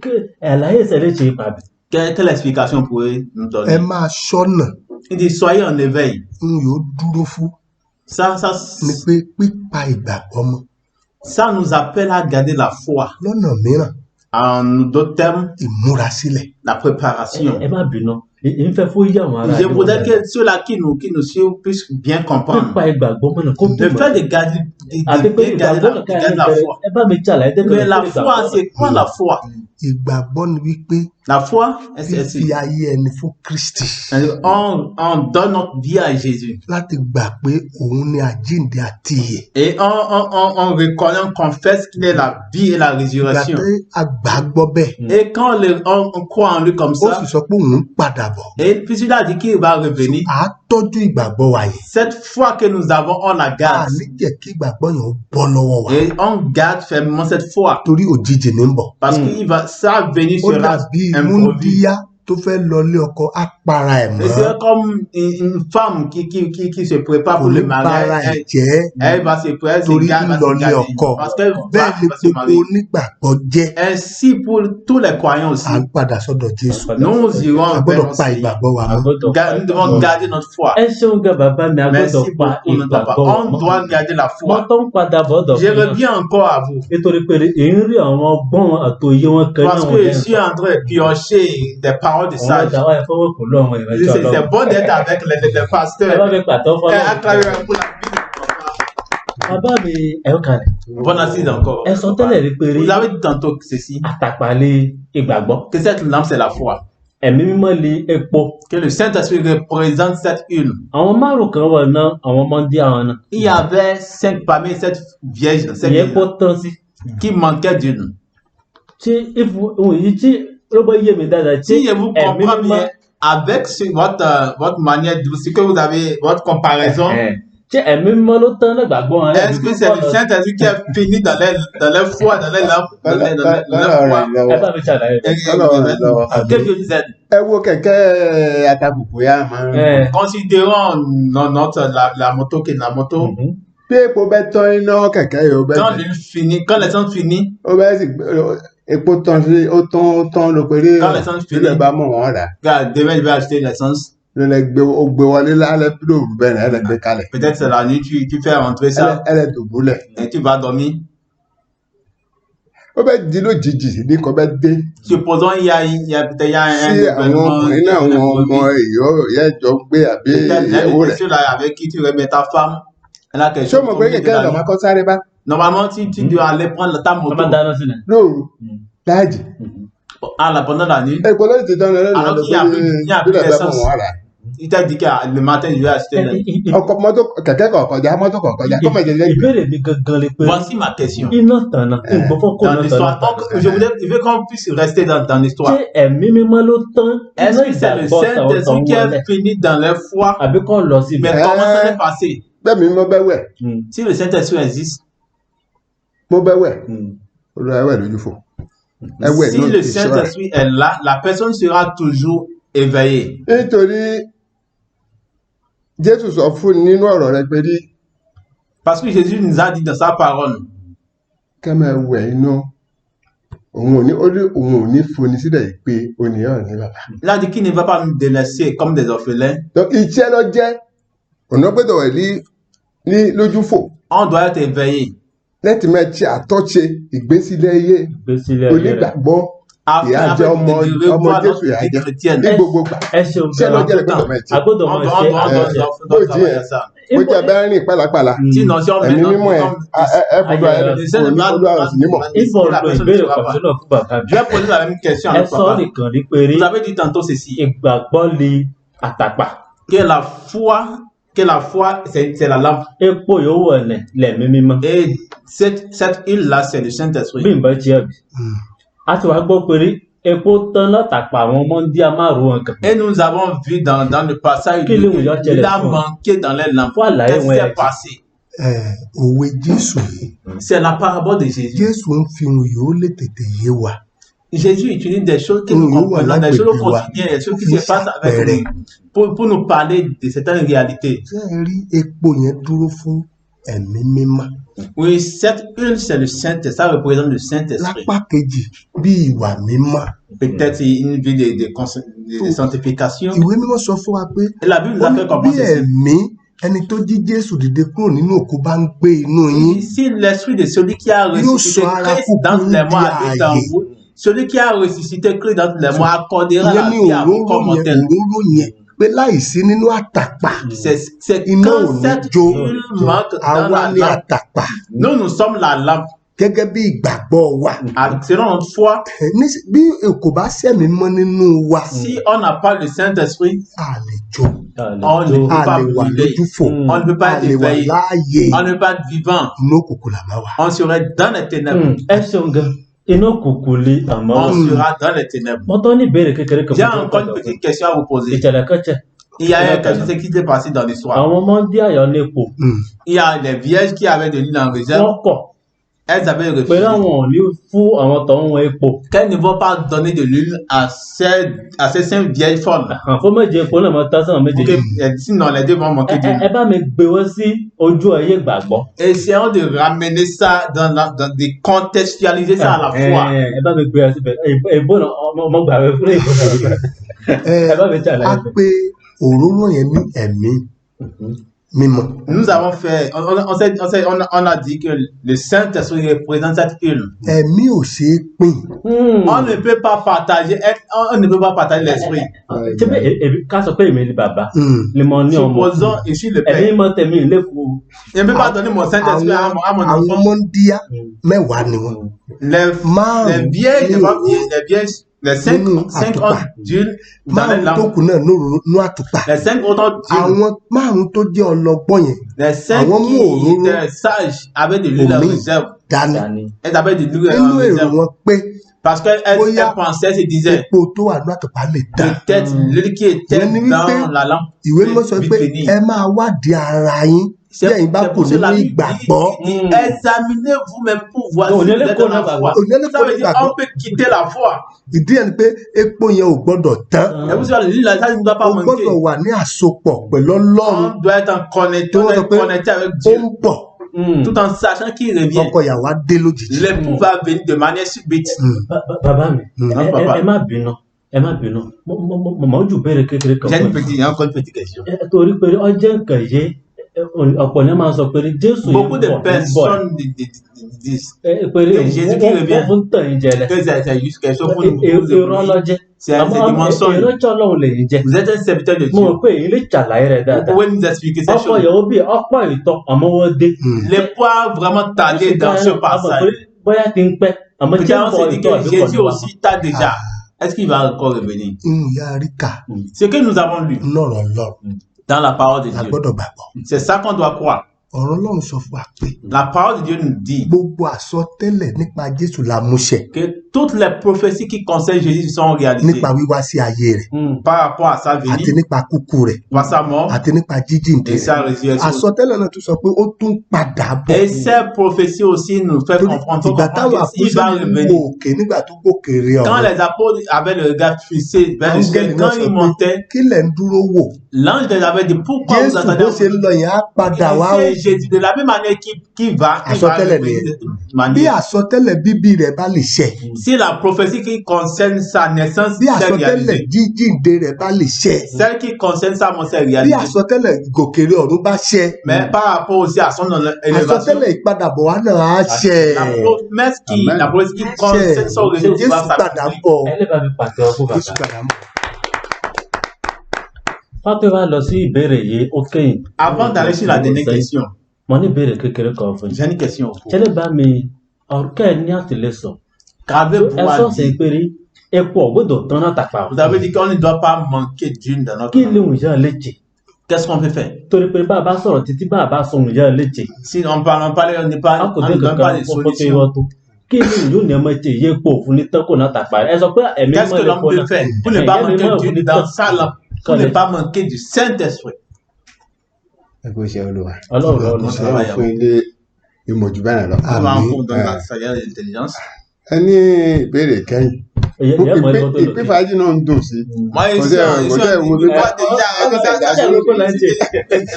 kí àlàyé ìṣẹ̀lẹ̀ ṣe ipa bẹ̀. quelle explication pouvez nous Ẹ donner? Máa ṣọ́nà. Il dit soyez en éveil. Ń yóò dúró fún Ça, ni pé pípa ìgbàgbọ́ mọ́. Ça nous appelle à garder la foi. Lọ́nà mìíràn En d'autres termes, Ìmúrasílẹ̀. la préparation. Ẹ má bínú, ń fẹ́ fún yí àwọn ará Je ilé wọn voudrais dáadáa. que ceux-là qui nous suivent puissent bien comprendre. Pípa ìgbàgbọ́ mọ́nà kó Le túmọ̀ fait de garder, àti de pé bien garder ìgbàgbọ́ la, de nìkan garder ẹ la bẹ̀rẹ̀ foi. ẹ bá mi ṣàlàyé débẹ̀rẹ̀ Mais la pé foi, ìgbàgbọ́ c'est quoi la foi? Ìgbàgbọ́ ni wípé La foi, fífi ayé ẹni fún Kristi on donne notre vie à Jésus. láti gbà pé òun ni àjíǹde àti ìyè. Et on reconnaît, on confesse qu'il est la vie et la Ìgbà résurrection. tí a gbà á gbọ́ bẹ́ẹ̀, Et quand on croit en lui comme ó ça, sì sọ pé òun ń padà bọ̀. et puis il a dit qu'il va revenir, À á tọ́jú ìgbàgbọ́ wa yẹn. cette foi que nous avons, on la A garde. ní jẹ́ kí ìgbàgbọ́ yẹn ó bọ́ lọ́wọ́ wa. Et on garde fermement cette foi. Torí òjijì ní ń bọ̀. Parce qu'il va, sa venue Ó sera dàbí improvue. múndíá tó fẹ́ lọlé ọkọ, á para ẹ̀ Et mọ́. c'est comme une femme qui se prépare Kò pour ní le para mariage. ẹ̀ Elle, jẹ́ elle va se préparer, elle se torí garde, ń va se lọlé garder. ọkọ. Parce qu'elle Bẹ́ẹ̀ va, ni va se gbogbo marier. onígbàgbọ́ jẹ́. Ainsi pour tous les croyants À aussi. ń padà sọ́dọ̀ Jésù. Nous irons A vers gbọ́dọ̀ notre pa Seigneur. ìgbàgbọ́ wa A mọ́. gbọ́dọ̀ pa Nous devons ìgbàgbọ́. garder notre foi. Ẹ ṣeun gan bàbá mi, a gbọ́dọ̀ Merci pa beaucoup, notre papa. ìgbàgbọ́ wa On mọ́. doit garder la Mo foi. tó ń padà bọ̀dọ̀ Je fún yín reviens encore à vous. nítorí pé èyí ń rí àwọn ọgbọ́n àtòyé wọn kan ní Parce àwọn que je ẹ̀ suis en train de piocher des paroles de òun sages. ọjà wa ẹ fọwọ́ kò lọ àwọn ìrìnàjò C'est Ọlọ́run. bon d'être avec les Ẹ pasteurs. bá mi pàtó Et fọlọ́run. acclamez pour la vie de papa. Bàbá mi ẹ ó kalẹ̀. Bonne assise encore. Ẹ sọ tẹ́lẹ̀ rí pé rí Vous avez dit tantôt que ceci, àtàpà lé ìgbàgbọ́. que cette lampe, c'est la foi. Ẹ̀mí mímọ́ lé epo. Que le Saint-Esprit représente cette huile. Àwọn márùn kan wà náà, àwọn ọmọdé àwọn náà. Il y avait 5 parmi cette vierge, cette Ìyẹn kó vierge tán sí. qui manquait d'une. Ṣé ìfún ohun yìí tí ló bá yé mi dáadáa ṣé Si je vous ẹ̀mí comprends mímọ́ bien, avec votre manière, de, ce que vous avez, votre comparaison, ṣé ẹ̀mí mímọ́ ló tán lẹ́gbàgbọ́ wọn est-ce que c'est le Saint-Esprit qui a fini dans les foi, dans les lampes, dans les Ọlọ́run foi? Ẹ lọ́wọ́. bá mi ṣàlàyé rẹ̀. Ọlọ́run lọ́wọ́. Que Dieu nous aide. Ẹ wo kẹ̀kẹ́ àtàkùkù yá máa ń Ẹ Considérons la moto qui est la moto. Bí epo bẹ́ tán iná kẹ̀kẹ́ yìí ó bẹ́ Quand l'huile finit, quand l'essence finit, ó bẹ́ sì epo tán sí ó tán ó tán ló péré quand l'essence sílẹ̀ finit, bá mọ̀ wọ́n rà gars, demain je vais acheter l'essence. ló lẹ gbé ó gbé wọlé lálẹ́ lóru bẹ́ẹ̀ náà ẹ lẹ gbé kalẹ̀ Peut-être c'est la nuit, tu fais rentrer ça ẹ lẹ dùbúlẹ̀. et tu vas dormir. Ó bẹ́ di lójijì ní kò bẹ́ dé Supposons il y a peut-être il y a sí un àwọn événement, ọkùnrin náà un àwọn ọmọ imprévu. ìyá ìjọ gbé àbí Peut-être l'un ìyàwó de rẹ̀. ceux-là avec qui tu remets ta femme, elle a quelque Ṣé o chose mọ̀ au pé milieu de kẹ̀kẹ́ la ọ̀dọ̀ nuit. máa kọ́ sáré bá Normalement, tu dois aller prendre ta Wọ́n moto máa dáná sílẹ̀. lóru láàjì à la, pendant la nuit. epo lórí ti tán lọ lọ́nà Alors lọ qu'il n'y a pé plus, il n'y a plus bílẹ̀ bá mọ̀ d'essence. wọ́n rà. Il t'a dit que le matin, je vais acheter. Ọkọ̀ mọ́tò kẹ̀kẹ́ kọ̀ọ̀kọ̀já mọ́tò kọ̀ọ̀kọ̀já kọ́ mọ̀ jẹ́jẹ́ gbé. Ìbéèrè mi gangan ni pé Voici ma question. iná tànà ìgbọ́fọ́ kò Dans náà tànà. l'histoire, donc, je veux qu'on puisse rester dans l'histoire. Ṣé ẹ̀mí mímọ́ ló tán iná Est-ce que c'est le ìgbàgbọ́ tàwọn Saint-Esprit qui wọlé est fini dans leur foi? àbí kọ́ lọ síbẹ̀? Mais comment ça s'est passé? Bẹ́ẹ̀ mi mo bẹ́ wẹ̀ Si le Saint-Esprit existe, mo bẹ́ wẹ̀ olúwa wẹ̀ lójú fò. Ẹ wẹ̀ si náà le ti ṣọ́ra. Saint-Esprit est là, la personne sera toujours éveillée. Nítorí Jésù sọ fún nínú ọ̀rọ̀ rẹ̀ pé ní Parce que Jésus nous a dit dans sa parole, kẹ́ máa wẹ̀ iná òun ò ní ó ní òun ò ní foni sílẹ̀ yìí pé oníyàn ní bàbá. il a dit qu'il ne va pas nous délaisser comme des orphelins. Donc, iṣẹ́ lọ jẹ́ ọ̀nà gbọ́dọ̀ wẹ̀ ní lójú fò On doit être éveillé láti máa ṣe àtọ́ṣe ìgbésílẹ̀ ayé Ìgbésílẹ̀ ayé rẹ̀. onígbàgbọ́ afin, ìyá jẹ́ afin ọmọ de ọmọ revoir Jésù notre ìyá vie jẹ́ chrétienne. ní gbogbo gbà Ẹ ṣeun iṣẹ́ lọ gan jẹ́ lẹ gbọ́dọ̀ máa ṣe. a gbọ́dọ̀ On máa doit, ṣe on doit, on doit, àtúnṣe. on doit Bó travailler jẹ́ à ça. bó jẹ́ bẹ́ẹ̀ rìn pálapàla Sinon, si on ẹ̀mí met mímọ́ ẹ̀ ẹ fọdọ̀ ẹ le Saint-Esprit olúwa rẹ̀ sì nímọ̀. Ìfọ̀ la lo personne ne ìbéèrè sera pas. kọ̀ọ̀tún náà fún bàbá mi. Je vais poser la même question à Ẹ notre sọ papa. nìkan rí pé rí Vous avez dit tantôt ceci, ìgbàgbọ́ lé àtàpà. que la foi, c'est la lampe. Epo yòówù ọ̀nà lẹ̀mí mímọ́. Et cette huile-là, c'est le Bí Saint-Esprit. n bá jẹ́ àbí. A ti wá gbọ́ pé rí epo tán látàpà àwọn ọmọdé márùn-ún kan. Et nous avons vu dans le passage, Kí ló ń yọ il ṣẹlẹ̀ a fún ọ? manqué dans les lampes. Fún àlàyé Qu'est-ce wọn qui ẹ̀ s'est passé? Ẹ, òwe Jésù yìí C'est la parabole de Jésus. Jésù ń fi ohun yìí ó lè tètè yé wa. Jésus utilise des choses que nous Ohun yìí wà comprenons, des choses au lágbègbè wa quotidien, des choses ó qui fi ń se passent avec ṣàpẹẹrẹ. nous, pour nous parler de certaines réalités. Ṣé ẹ rí epo yẹn dúró fún ẹ̀mí mímọ́? Oui, cette huile, c'est le Saint-Esprit, ça représente le Saint-Esprit. Lápá kejì bí ìwà mímọ́. Peut-être une vie de sanctification. Ìwé mímọ́ sọ fún wa pé Et la Bible nous ó a ní fait bí comprendre ceci. ẹ̀mí ẹni tó jí Jésù dìde kúrò nínú òkú bá ń gbé inú yín Si l'esprit de celui qui a yóò ressuscité sọ ara Christ kúkú dans yín les di morts habite en ààyè vous, Celui qui a ressuscité Christ d'entre les morts accordera Ìyẹn la ní vie à vos òróró corps yẹn, mortels. òróró yẹn pé láìsí nínú àtàpà C'est iná quand ò ní cette jó. huile manque dans Àwa la ní lampe. àtàpà Nous, nous sommes la lampe. gẹ́gẹ́ bí ìgbàgbọ́ wa. Selon notre foi, Bí kò bá sẹ́mi mọ́ nínú wa, si on n'a pas le Saint-Esprit, a lè jó, on ne peut a pas lè wà brûler, lójúfò, on ne peut pas a être lè wà éveillé, láàyè, on ne peut pas être vivant. inú òkùnkùn là máa wà. On serait dans les ténèbres. Ẹ ṣeun gan, inú òkùnkùn lè àmọ́ On sera dans les ténèbres. mo tán ní ìbéèrè kékeré kan J'ai mo fẹ́ encore une padà fún. petite question à vous poser. Ìṣẹ̀lẹ̀ kan ṣẹ. Il y a quelque chose qui s'est passé dans l'histoire. Àwọn ọmọ ń dí àyọ̀ lépo. Il y a les vierges qui avaient de l'huile en réserve. Wọ́n kọ̀ Elles avaient pé refusé. àwọn ò ní fún àwọn tó ń wọn epo. Qu'elles ne vont pas donner de l'huile à ces cinq vieilles folles. Àfọ méje epo náà máa tá sàn Pour méjèèjì. que, sinon, les deux vont manquer Ẹ d'huile. ẹ bá mi gbé wọn sí ojú ayé gbàgbọ́. Essayons de ramener ça de contextualiser ça à la foi. Ẹ bá mi gbé wọn síbẹ̀, èbó náà ọmọ gbàgbé fún èbó náà. Ẹ Ẹ bá mi ṣàlàyé a bẹ́ẹ̀. pe òróró yẹn ní ẹ̀mí mímọ́. Nous avons fait, on, s'est- on, s'est- on a dit que le Saint-Esprit représente cette huile. Ẹ̀mí ò ṣeé pín. On ne peut pas partager, on ne peut pas partager l'esprit. Ṣé bẹ́ẹ̀ èmi ká sọ pé èmi ni bàbá ni mo ní ọmọ. Supposons, je suis le Ẹ̀mí Père. mọ́ tẹ̀mí lẹ́kọ̀ọ́. Je ne peux pas donner mon Saint-Esprit à mon Àwọn enfant. mọ́ndíá mẹ́wàá ni wọ́n. Les Márùn-ún vierges, ní les òróró les vierges, les cinq, nínú cinq àtùpà. autres d'huile dans les Márùn tó lampes. kù náà ní àtùpà. Les cinq autres d'huile, Àwọn márùn tó jẹ́ ọlọ́gbọ́n yẹn, les cinq àwọn mú qui òróró étaient sages avaient de l'huile en omi réserve. dání. Dání. Elles avaient de l'huile en Nínú èrò réserve. wọn pé Parce qu'elles bóyá elles pensaient, se disaient, epo tó wà ní àtùpà lè tán. peut-être l'huile qui était Ìyẹn ni wípé dans la lampe ìwé peut mímọ́ sọ vite pé finir. ẹ máa wádìí ara yín bí C'est ẹ̀yin bá c'est kù pour nínú cela qu'il dit, ìgbàgbọ́. il dit, examinez vous-même pour voir Òní si vous êtes lẹ́kọ̀ọ́ dans la náà foi. gbàgbọ́. Òní Ça lẹ́kọ̀ọ́ veut dire nígbàgbọ́. on peut quitter la foi. Ìdí ẹ̀ ni pé epo yẹn ò gbọ́dọ̀ tán. Et vous savez, l'huile, ça ne doit O pas manquer. gbọ́dọ̀ wà ní àsopọ̀ pẹ̀lú Ọlọ́run On doit être en connecté, tí on wọ́n doit sọ être pé connecté avec ó Dieu, ń bọ̀, tout en sachant qu'il revient. ọkọ ìyàwó á dé lójijì. L'époux va venir de manière subite. Bàbá mi, Hein, papa? ẹ má bínú, ẹ má bínú, mo jù béèrè kékeré kan J'ai fún une petite, j'ai encore une petite question. ẹ. Torí pé ọ jẹ́ nǹkan yé ọ̀pọ̀ ní máa sọ pé Jésù yìí Beaucoup ń de bọ̀ ń bọ̀ personnes disent ẹ pé que Jésus qui wọ́n revient, fún tàn yín jẹ lẹ. que c'est juste quelque chose pour nous pour nous Irọ́ éblouir. lọ́jẹ́ C'est des mensonges. ìránṣẹ́ Ọlọ́run lè yín jẹ́. Vous êtes un serviteur de Mo Dieu. rò pé èyí lè ṣàlàyé rẹ̀ Vous dáadáa. pouvez nous expliquer ces Ọ̀pọ̀ choses. ìyàwó bíi ọ̀pọ̀ ìtọ́ àmọ́ wọ́n dé. L'époux a vraiment tardé dans ce passage. Bóyá ti ń pẹ́ àmọ́ tí ń Peut-être on bọ̀ s'est dit ìtọ́ que àbí kò Jésus ní wá. aussi tarde déjà. Est-ce qu'il va encore revenir? Inú ìyá ríkà Ce que nous avons lu nínú ọ̀rọ̀ Ọlọ́run dans la parole de la Dieu, gbọ́dọ̀ gbàgbọ́. c'est ça qu'on doit croire. Ọ̀rọ̀ Ọlọ́run sọ fún wa pé La parole de Dieu nous dit gbogbo àsọtẹ́lẹ̀ nípa Jésù la múṣẹ que toutes les prophéties qui concernent Jésus sont réalisées nípa wíwá sí ayé rẹ̀ par rapport à sa àti venue, nípa kúkú rẹ̀ par sa mort àti nípa jíjíǹde et rẹ̀. sa résurrection. Àsọtẹ́lẹ̀ náà tún sọ pé ó tún padà bọ̀. Et ces prophéties aussi nous fait Torí comprendre, faut ìgbà comprendre táwọn que s'il va àpọ́sítélì ń wo revenir, òkè nígbà tó gòkè rẹ̀ quand ọ̀run, les apôtres avaient le regard fixé vers le ciel, áńgẹ́lì náà quand sọ ils pé montaient, kí lẹ̀ ń dúró wò? l'ange les avait dit, pourquoi vous Jésù attendez bó ṣe ń lọ yẹn á padà wá o. Et c'est Jésus, de la même manière qui va, il va Àsọtẹ́lẹ̀ revenir nìyẹn. de cette Bí manière. àsọtẹ́lẹ̀ bíbí rẹ̀ bá lè ṣẹ, Si la prophétie qui concerne sa naissance bí s'est àsọtẹ́lẹ̀ réalisée, jíjíǹde rẹ̀ bá lè ṣẹ, celle qui concerne sa mort s'est bí réalisée, àsọtẹ́lẹ̀ gòkèrè ọ̀run bá ṣẹ, mais par rapport aussi à son élévation, àsọtẹ́lẹ̀ ìpadàbọ̀ wa náà á ṣẹ. la promesse qui, Amen. la promesse qui Ṣẹ. concerne son retour Jésù va padà ń s'accomplir. bọ̀. Ẹ lè bá mi pàtẹ́wọ́ fún bàbá. Jésù padà ń bọ̀. Fátó wá lọ sí ìbéèrè yìí ó kẹ́yìn. Avant d'aller sur la dernière question, Mo ní ìbéèrè kékeré kan fún yín. j'ai une question. Pour vous. Ṣẹlẹ̀ bá mi ọ̀rọ̀ ẹ̀ ní àtìlẹ́sọ̀. Qu'avez-vous Ẹ à sọ̀sẹ̀ dire? pé rí epo ọ̀gbọ́dọ̀ tán náà tàpá. Vous avez dit qu'on ne doit pas manquer d'huile dans notre Kí lampe. lè ń yàn léjè? Qu'est-ce qu'on peut faire? Torí pé bá a bá sọ̀rọ̀ títí bá a bá sọ òun yàn léjè. Si on parle, on parle, on n'est pas, A kò on dé ne donne kankan pas de fún fọ́tò solution. irọ́ tó. Kí ni yóò ní ọmọ ṣe yé epo òfin ní tán kò náà tàpá? Ẹ sọ pé ẹ̀mí Qu'est-ce mọ́ que lè l'homme pọ̀ peut náà. faire pour ne pas Ẹ̀yẹ́ mi manquer mọ́ òfin d'huile ní dans tán. sa lampe, pour ne pas manquer du Saint-Esprit? Ẹ kú iṣẹ́ Olúwa. Ọlọ́run lọ́ọ́ lọ. Ọlọ́run fún ilé ìmọ̀ jù báyìí lọ. On va Àmín. encore donner la sagesse et l'intelligence. Ẹ ní ìbéèrè kẹ́yìn. Ìyẹn mọ̀ ẹni tó lò Ìpín fàájì náà ń dùn sí. Moi, Kò ici, tẹ́ kò ici, tẹ́ on wo dit, bí moi, déjà, Ẹ ça, tẹ̀ ló kó là ń jẹ.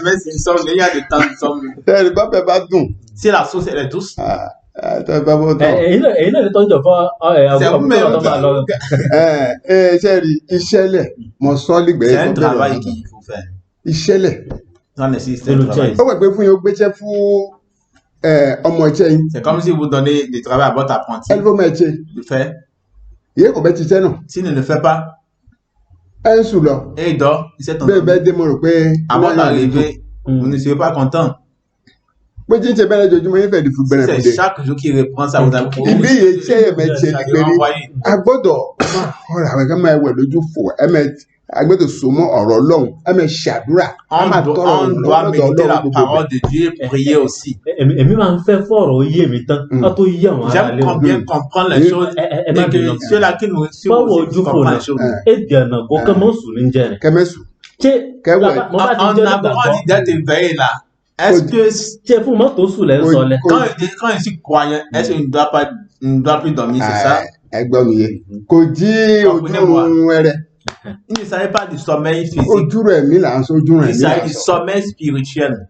mais ils sont, il y a des temps, ils sont- Tẹ́lẹ̀ bá bẹ́ẹ̀ bá dùn. Si la sauce, elle est douce, Tẹ́lẹ̀ bá bọ́ tán. Èyí náà lè tọ́jú ọ̀fọ́ c'est àbúrò vous-même. tó máa lọ. Ẹ ẹ ṣe rí iṣẹ́ lẹ̀ mo sọ lígbẹ̀ẹ́ C'est tó un bẹ̀rẹ̀ travail ọ̀nà. qu'il faut faire. Iṣẹ́ lẹ̀. Ça nécessite un Olùjẹ́. travail. Ó wẹ̀ pé fún yín ó gbéṣẹ́ fún ẹ, ọmọ iṣẹ́ yín. C'est comme si vous donnez du travail à votre apprenti Ẹ ló máa ṣe. de faire. Ìyẹn kò bẹ́ ti iṣẹ́ náà. S'il ne le fait pas, Ẹ ń sùn lọ. Et il dort, il s'est Bẹ́ẹ̀ endormi. Bẹ́ẹ̀ dé mo rò pé. Avant d'arriver, vous ne serez pas content. Pé tí ń ṣe bẹ́ẹ̀ lójoojúmọ́ yín fẹ́ẹ́ di fún Si gbẹrẹ c'est fúnde. Chaque jour qu'il reprend ça, vous avez Ìbí yìí ṣé ẹ̀mẹ̀ ṣe ni pé ní a gbọ́dọ̀ máa kọ́ra àwọn ẹ̀ka máa wẹ̀ lójú fò ẹ̀mẹ̀ a gbọ́dọ̀ so mọ́ ọ̀rọ̀ Ọlọ́run ẹ̀mẹ̀ ṣàdúrà a On máa doit, tọrọ on ìrànlọ́wọ́ doit lọ́dọ̀ méditer Ọlọ́run la gbogbo parole de Dieu et prier aussi. Èmi máa ń fẹ́ fọ̀rọ̀ yé mi tán Mm. ká tó yé àwọn ará J'aime ilé o. bien comprendre les Mm. choses Ẹ má et que bínú. ceux-là qui nous suivent Báwo aussi ojú puissent fò comprendre náà? les choses. Èdè ọ̀nà kó kán mọ́ sùn ní jẹ́ rẹ̀. Kẹmẹ́sù Ṣé Kẹwẹ́. mo bá ti En jẹ́ avant onígbàgbọ́ d'être éveillé là, est-ce que ṣé fún mọ́tò sùn lẹ́ ń sọ lẹ? quand je suis croyant, est-ce qu'il ne doit pas, il ne doit plus dormir, c'est ça? Ẹgbẹ́ mi yé kò jí ojú Comprenez-moi. rẹ̀. Il ne s'agit pas du sommeil physique, Ojú rẹ̀ mi là ń sọ, ojú rẹ̀ il mi là s'agit ń du sọ. Sommeil spirituel.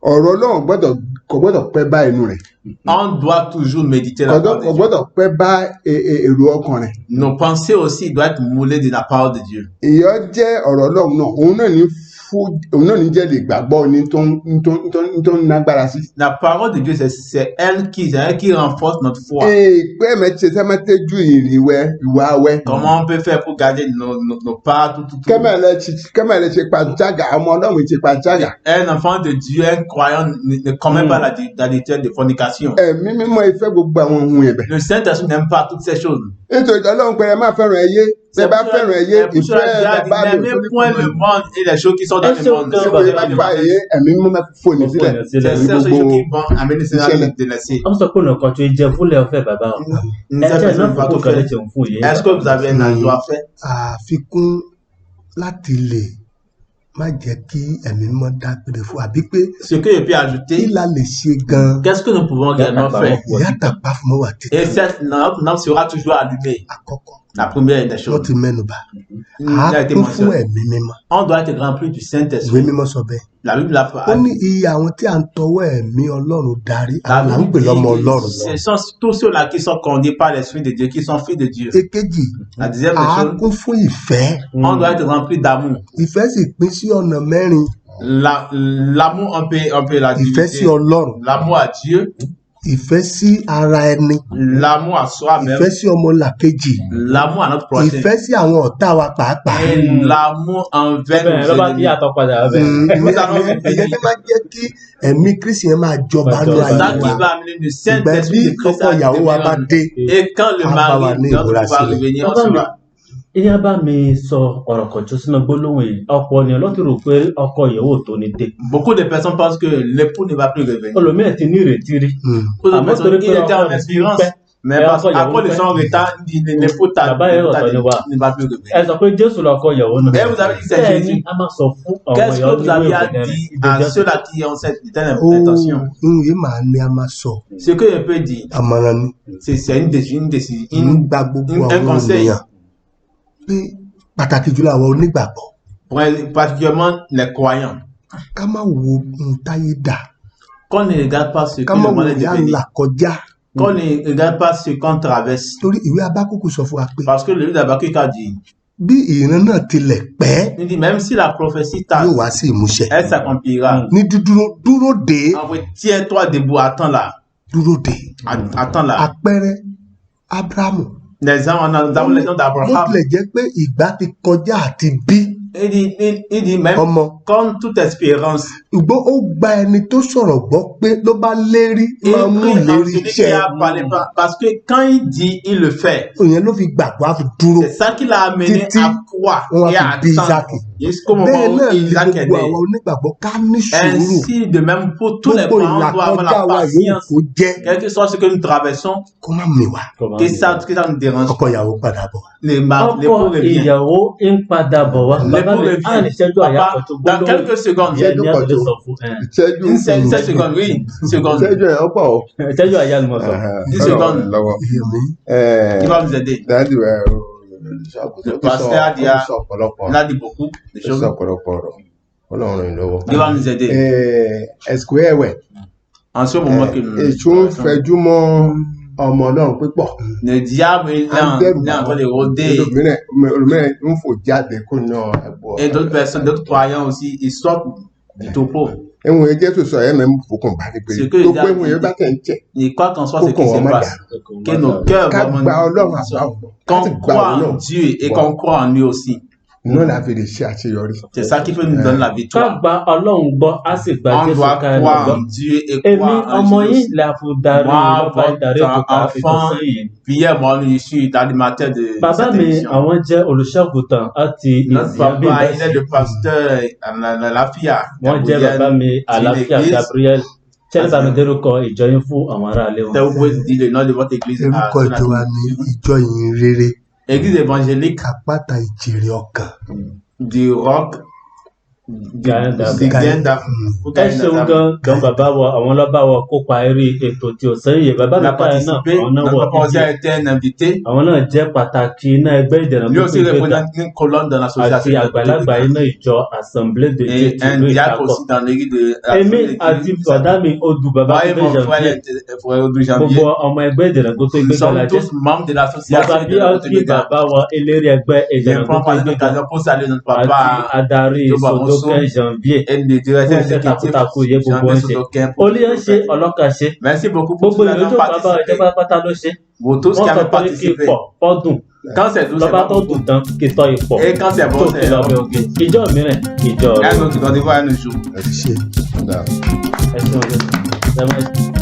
Ọ̀rọ̀ Ọlọ́run gbọ́dọ̀ kò gbọ́dọ̀ pẹ́ bá inú rẹ̀. On doit toujours méditer Kò la gbọ́dọ̀ parole kò de Dieu. gbọ́dọ̀ pẹ́ bá èrò ọkàn rẹ̀. Nos pensées aussi doivent être moulées de la parole de Dieu. Ìyọ́ jẹ́ ọ̀rọ̀ Ọlọ́run náà, òun náà ní fún òun náà ní jẹ́ lè gbàgbọ́ ní tó ń nágbára sí. La parole de Dieu, c'est elle qui renforce notre foi. Èèpẹ̀ mẹ́tẹ́ sẹ́mẹ́tẹ́jú ìrìnwẹ̀ ìwà wẹ̀. Comment on peut faire pour garder nos pas, tout, tout, tout. Kẹ́mẹ̀lẹ́ ṣe panṣágà, ọmọ Ọlọ́run ṣe panṣágà. Un enfant de Dieu, un croyant, ne commet Mm. pas l'adultère de fornication. Ẹ̀mí mímọ́ ìfẹ́ gbogbo àwọn ohun ẹ̀bẹ̀. Le Saint-Esprit n'aime pas toutes ces choses. Nítorí Ọlọ́run pé ẹ má fẹ́ràn ẹyé bẹ́ẹ̀ C'est bá pour fẹ́ràn ẹyé c'est pour cela ìfẹ́ que Dieu a ẹ dit, bá lò n'aimez sórí point le monde et les choses qui sont dans Ẹ le ṣeun monde. gan Si vous bàbá aimez bá le fà monde, yé ẹ̀mí mímọ́ máa fòní Ó sílẹ̀ fòyàn sílẹ̀. c'est ní ces choses gbogbo qui vont amener cela ìṣẹ̀lẹ̀. de laisser. Wọ́n sọ pé ọ̀nà kan tó jẹ fúnlẹ̀ ọ̀fẹ́ bàbá o. Nous Ẹ jẹ́ avons náà besoin de fòkó tout kan faire. lẹ́sẹ̀ fún yìí. Est-ce que vous avez un ajout à faire? Àfikún láti lè má jẹ́ kí ẹ̀mí mímọ́ dágbére fún àbí pé Ce que je peux kí ajouter, la lè ṣe gan-an qu'est-ce que nous pouvons également faire? Ìyá tàpá fún mọ́ wà títí. Et cette lampe lampe sera toujours allumée. Àkọ́kọ́ La première des wọ́n choses. Ti mẹ́nu bà Il á a été kún fún mentionné. ẹ̀mí mímọ́. On doit être rempli du Ìwé Saint-Esprit. mímọ́ sọ bẹ́ẹ̀. La Bible l'a Ó ní iye àwọn tí à ń tọwọ́ ẹ̀mí Ọlọ́run darí La àwọn là ń Bible pè dit lọ́mọ que Ọlọ́run. ce sont tous ceux-là qui sont conduits par l'Esprit de Dieu, qui sont fils de Dieu. Èkejì La deuxième des á choses, kún fún ìfẹ́. On doit être rempli d'amour. Ìfẹ́ sì pín sí ọ̀nà mẹ́rin. L'amour, on peut la Ìfẹ́ sí diviser. Ọlọ́run, L'amour à Dieu, ìfẹ́ sí ara ẹni, l'amour à soi-même, ìfẹ́ sí ọmọlàkejì, l'amour à notre prochain ìfẹ́ sí àwọn ọ̀tá wa pàápàá. Et l'amour envers Bẹ́ẹ̀ nos lọ́ba tí ennemis. yàtọ̀ padà bẹ́ẹ̀. Nous allons Ìyẹn ní máa jẹ́ kí ẹ̀mí Kristi yẹn máa jọba Máa nínú jọba. ayé Ça wa. qui va amener le Ìgbà bí Saint-Esprit de Christ ọkọ à ìyàwó wa bá demeurer en nous. dé Et quand le á bá wa mari ní notre ìmúra va sílẹ̀. revenir, on Bàbá mi, sera. Ìyá bá mi sọ ọ̀rọ̀ kan tó sínú gbólóhùn yìí. Ọ̀pọ̀ ènìyàn ló ti rò pé ọkọ ìyàwó tó ní dé. Beaucoup de personnes pensent que l'époux ne va plus revenir. Olòmíràn ti ní ìrètí rí. Beaucoup de Àmọ́ personnes, torí pé il était ọkọ en rẹ̀ ti ń espérance, pẹ́. Mais Ẹ parce ọkọ à ìyàwó cause de pẹ́. son retard, il dit, l'époux Bàbá yẹn t'a ọ̀tọ̀ ni wà. ne va plus revenir. Ẹ sọ pé Jésù lọkọ ìyàwó náà. Et vous avez dit, c'est Bẹ́ẹ̀ ni Jésus. a máa sọ fún àwọn Qu'est-ce èèyàn que vous nínú avez à ìwé rẹ̀. dire à ceux-là qui ont cette telle Ó intention? Ihun yìí màá ní a máa sọ. Ce que je peux dire, Àmọ̀ràn ni. c'est une décision, une décision, Ń gba gbogbo un àwọn conseil ènìyàn pé pàtàkì jùlọ àwọn onígbàgbọ́ pour particulièrement les croyants. Ká má wo ohun táyé dà, Qu'on ne regarde pas ce ká que má le wo monde est ìyá devenu, ńlá kọjá. Qu'on ne regarde pas ce qu'on traverse. Torí ìwé Abákùkù sọ fún wa pé Parce que le livre d'Habakkuk a dit, bí ìran náà tilẹ̀ pẹ́ il dit, même si la prophétie yóò tarde, wá sí ìmúṣẹ. Elle s'accomplira. Ní dídúró dúró dé. En vrai, tiens-toi debout, attends là. Dúró dé. Attends là. Àpẹẹrẹ Ábúráhámù. Les gens, on a, nous avons l'exemple Bó d'Abraham. tilẹ̀ jẹ́ pé ìgbà ti kọjá àti bí Il dit même, ọmọ comme toute espérance, ṣùgbọ́n ó gba ẹni tó sọ̀rọ̀ gbọ́ pé ló bá lérí il máa mú prie en ìlérí celui qui iṣẹ́. A parlé. Parce que quand il dit, il le fait. Ìyẹn ló fi gbàgbọ́ á fi dúró C'est ça qui l'a amené títí à croire wọ́n et wá à fi bí attendre. Ísákì. Jusqu'au moment Bẹ́ẹ̀ où náà ni Isaac est gbogbo né. àwa onígbàgbọ́ ká ní sùúrù. Ainsi, de même pour tous les Gbogbo croyants, on doit avoir ìlàkọjá la wa yòówù patience. kó jẹ́ Quel que soit ce que nous traversons, kó má mì wá. que ça nous dérange. Ọkọ ìyàwó padà bọ̀ wá. Ọkọ L'époux revient. ìyàwó ń padà bọ̀ wá. Bàbá L'époux mi, á revient. ní ìṣẹ́jú àyà Papa, kan tó dans gbólóhùn. quelques secondes. Ìyẹn ní Ìṣẹ́jú a tó lè kan sọ fún ẹ. Ìṣẹ́jú Une seule seconde, oui, une seconde. Ìṣẹ́jú ẹ̀ ọ̀pọ̀ o. Ìṣẹ́jú àyà ni mo sọ. Une seconde. Lọ́wọ́. Iye mi. Il va nous aider. Daddy ẹ̀ Le pasteur a dit, ó sọ ọ̀pọ̀lọpọ̀ il a dit beaucoup de ó choses. Sọ ọ̀pọ̀lọpọ̀ ọ̀rọ̀ Ọlọ́run ràn yín lọ́wọ́. Il va nous aider. Ẹ̀sìkò ẹ̀wẹ̀ En ce moment que nous èṣù ń fẹjú mọ́ ọmọ Ọlọ́run pípọ̀. Le diable il est À ń en, dẹ́rù il est en bà train de rôder. Olùmíràn ń fò jáde kó yan ẹ̀bùn. Et d'autres personnes, d'autres croyants aussi, ils sortent du troupeau. Ẹ̀hún ẹ Jésù sọ ẹ̀ mẹ́ fòkàn bá ní pé Ce que tó il a pé ẹ̀hún yẹn dit, bá tẹ̀ ń jẹ́ et quoi qu'en soit ce kókò qui se wọn má passe, dàrú. Que nos cœurs Ká vraiment gba Ọlọ́run àbá ọ̀gbọ́n ká qu'on sì gba croit òun en náà Dieu et gbọ́. Qu'on croit en lui aussi. Iná la fi lè ṣe àṣeyọrí. C'est ça qui peut nous donner la Ká victoire. Gba Ọlọ́run gbọ́, á sì gba On Jésù doit ká ẹnu croire gbọ́. En Dieu et Èmi croire en ọmọ Jésus yín aussi. Làfùdarí Moi, lọ́ba ìdarí votre ètò ká fi tó enfant, sẹ́yìn. Pierre Mohamed, je suis l'animateur de Bàbá cette mi émission. Àwọn jẹ́ olùṣọ́àgùtàn àti Notre ìsìyàbí papa, il est ìbáṣe. Le pasteur à la Lafia, Wọ́n jẹ́ Gabriel, bàbá mi c'est une Àlàáfíà église. Gabriel. Ṣẹ́ni bá mi dérúkọ ìjọ yín fún àwọn aráalé wọn. Vous pouvez dire le nom de votre église à Orúkọ ceux-là ìjọ qui wa nous ní suivent. Ìjọ Ìyìn Rere Église évangélique Àpáta Ìjèrè Ọkàn du Roc du, Gaïndam. du Gaïndam. Ẹ ṣeun gan gan bàbá wa àwọn lọ́ba wa kópa eré ètò tí ò sẹ́yìn bàbá Il mi a káyọ̀ náà participé, àwọn náà notre wọ papa aussi ìdí a été un invité. Àwọn náà jẹ́ pàtàkì iná ẹgbẹ́ ìdẹ̀nà Lui tó aussi gbéga représente une colonne dans àti l'association de àgbàlagbà iná ìjọ Assemblée de Dieu et tìlú un diacre Ìtakọ̀. Aussi dans l'église de Èmi l'Assemblée de àti Dieu. bọ̀dá mi Odù Moi et Babátúndé mon frère, Janvier frère Odou gbogbo Janvier, ọmọ ẹgbẹ́ ìdẹ̀nà tó nous gbéga sommes la jẹ́. Tous membres de Bàbá l'association bí de á kí Gbéga. Bàbá wa eléré ẹgbẹ́ Je ìdẹ̀nà prends tó par cette gbéga occasion pour saluer notre àti papa adarí Joe Bamoso Sòdókẹ́ Janvier et le fún directeur iṣẹ́ exécutif takuntakun yẹ gbogbo Janvier wọn ṣe. Sodokin pour Olúyọ̀ ń ṣe ọlọ́kà ṣe. Merci beaucoup pour Gbogbo tous ìlú les tó bàbá wa jẹ́ participé. Pátápátá ló ṣe. Vous tous Wọ́n qui sọ avez pé kí participé. Pọ̀ fọ́dùn Quand c'est doux, c'est lọ́ba pas tó beaucoup. Dùn tán kí tọ́ ipò Et quand c'est tó bon, kí c'est lọ́bẹ̀ bon. oge. Ìjọ mìíràn ìjọ Un rẹ̀. autre rendez-vous à un autre jour. Ẹ ṣe. Dáa. Ẹ ṣeun gan. Ẹ máa